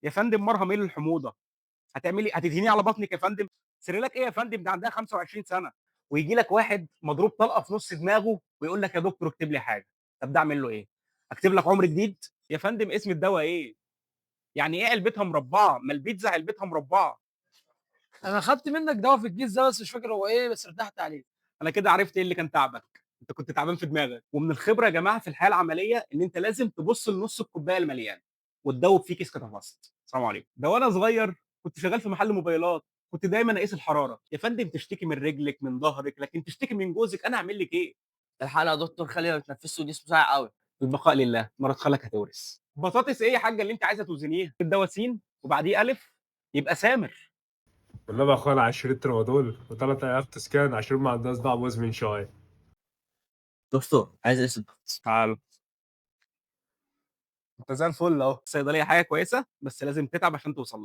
يا فندم مرهم إيه للحموضة؟ هتعملي هتدهنيه على بطنِك يا فندم؟ سيريلاك إيه يا فندم؟ ده عندها 25 سنة. وييجي لك واحد مضروب طلقة في نُص دماغه ويقول لك يا دكتور اكتب لي حاجة. طب ده أعمل له إيه؟ أكتب لك عمر جديد؟ يا فندم اسم الدوا إيه؟ يعني إيه علبتها مربعة؟ ما البيتزا علبتها مربعة. انا خدت منك دواء في الجيش ده، بس مش فاكر هو ايه، بس ارتحت عليه. أنا كده عرفت إيه اللي كان تعبك، أنت كنت تعبان في دماغك. ومن الخبرة يا جماعة في الحياة العملية إن أنت لازم تبُص لنُص الكوباية المليان وتدوّب فيه كيس كتافست. السلام عليكم. ده وأنا صغير كنت شغال في محل موبايلات، كنت دايمًا أقيس الحرارة. يا فندم تشتكي من رجلِك، من ضهرِك، لكن تشتكي من جوزِك أنا أعمل لِك إيه؟ الحقنا يا دكتور، خالي ما بيتنفسش وجسمه ساقع قوي. البقاء لله، مرات خالك هتورث. بطاطس إيه يا حاجة اللي أنتِ عايزة توزنيها؟ الدوا سين وبعديه ألف يبقى سامر. والنبي يا اخويا انا عايز شريط ترامادول و3000 تسكان عشان ما عندها صداع مزمن شوية. دكتور عايز اسم. تعالوا. انت زي الفل اهو. الصيدلية حاجة كويسة بس لازم تتعب عشان توصل لها.